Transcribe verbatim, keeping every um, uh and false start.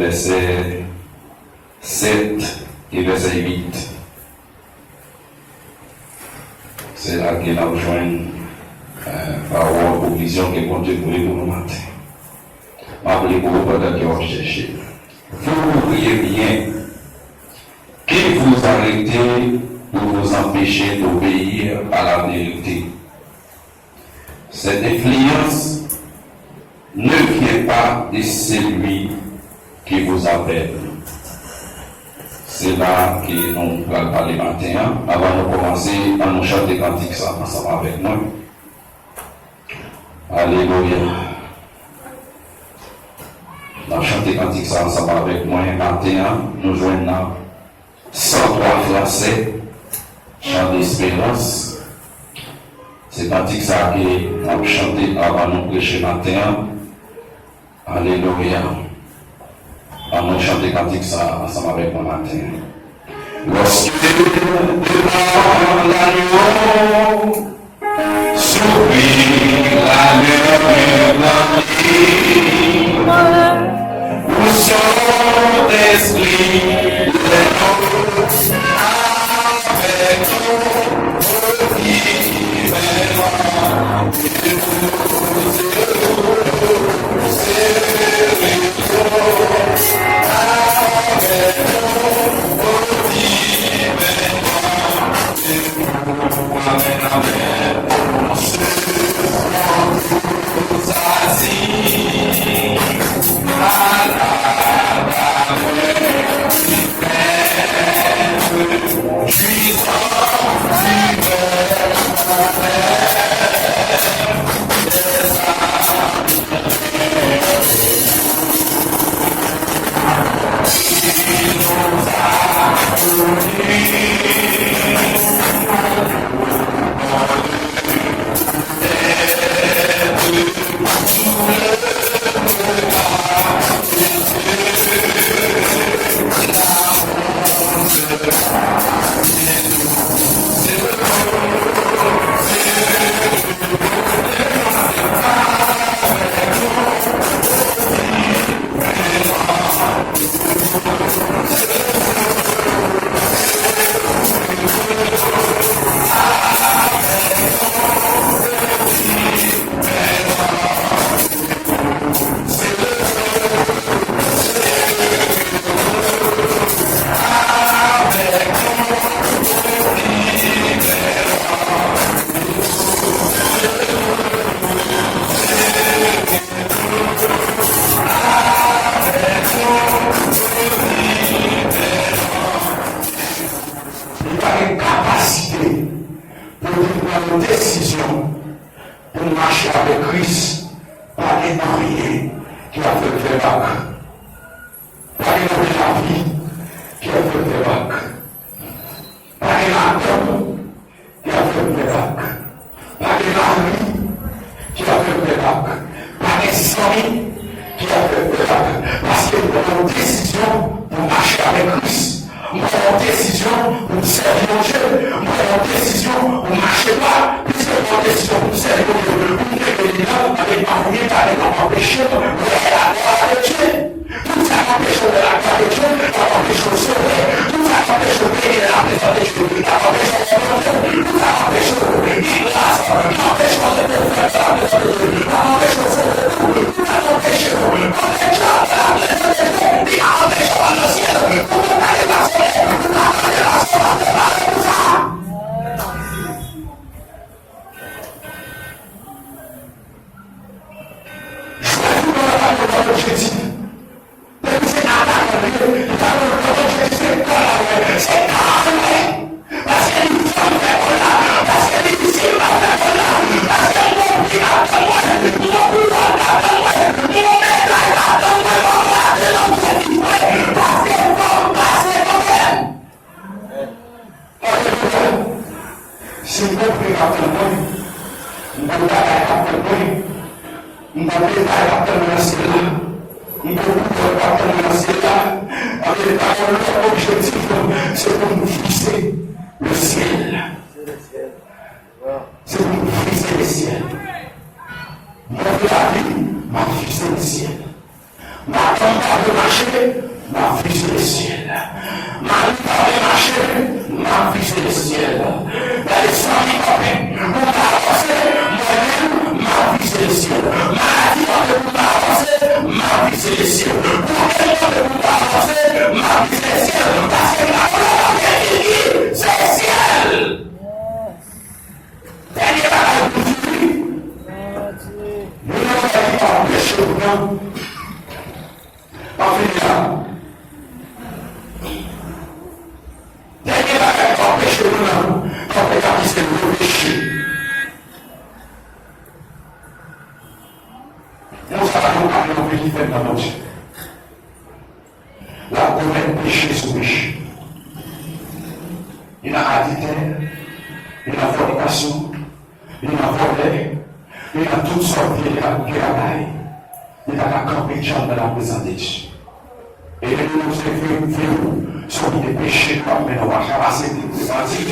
vèsè sèt e vèsè uit. Se la ke n ap jwenn, eh, pawòl pwovizyon ke Bondye voye pou nou maten. M ap li pou ou pandan ke w ap chèche. Vous ouvriez bien. Qui vous arrêtez pour vous empêcher d'obéir à la vérité? Cette influence ne vient pas de celui qui vous appelle. Se la ke nou pral pale maten an. Avan nou kòmanse, ann nou chante kantik sa ansanm avèk mwen. Alelouya. N ap chante kantik sa ansanm avèk mwen maten an. Nou jwenn nan san twa fransè, Chant d'espérance. Se kantik sa ke n ap chante avan nou preche maten an. Alelouya. Ann nou chante kantik sa ansanm avèk mwen maten an. Lorsque devant l'agneau s'ouvrit la mer étendue, où sont inscrits les noms avec ton divin nom. Li pa gen kapasite pou li pran yon desizyon pou mache avèk Kris. Pa gen anyen ki ap fè l fè bak. Pa gen anyen lavi ki ap fè l fè bak. Pa gen ladanm ki ap fè m fè bak. Pa gen mari ki ap fè m fè bak. Pa gen zanmi ki ap fè m fè bak. Paske m pran yon desizyon pou m mache avèk Kris. M pran yon desizyon pou m sèvi Bondye. M pran yon desizyon pou m mache dwat. Piske m pran yon desizyon pou m sèvi Bondye, pou m kenbe li la, avèk m ap wete avèk l, ap anpeche m wè laglwa de Dye. Tout sa k ap anpeche w wè laglwa de Dye, k ap anpeche w sove. Tout sa k ap anpeche w benyen nan laprezans de Dye, k ap anpeche w wè Bondye. Tout sa k ap anpeche w gen gras, k ap anpeche w rete frèt nan laprezans de Dye, k ap anpeche w sove tou. Tout sa k ap anpeche w wè Dye nan laprezans de Dye, li ka anpeche w al nan syèl. Ou menm pa gen pa sove, ou pa gen pa sove, pa gen pa sove. Jwèt foutbòl la pa gen lòt objektif. Depi se atakan li ye, li pa gen lòt objektif, se gòl la wè. Se gòl la wè. Paske li fò, li fè gòl la. Paske li di, li pa fè gòl la. Paske m gon pri k ap tann mwen. M gon kouwòn k ap tann mwen. M gon meday k ap tann mwen. Mwen rate nan objektif mwen. Paske fò m pase kanmenm. Alelouya. Si m gon pri k ap tann mwen, m gon bagay k ap tann mwen, m gon meday k ap tann mwen nan syèl la, m gon koulè k ap tann mwen nan syèl la, anben, pa gen lòt objektif, se pou m vize le syèl. Se pou m vize le syèl. Mwen lavi, m ap vize le syèl. M ap tann pa vle mache, adiltè, li nan fònikasyon, li nan vòlè, li nan tout sòt vye ka-, vye bagay. Li pa ka kanpe djanm nan laprezans de Dye. E lè nou se vle, vle nou, se yon de peche k ap mennen w a travèse de mati.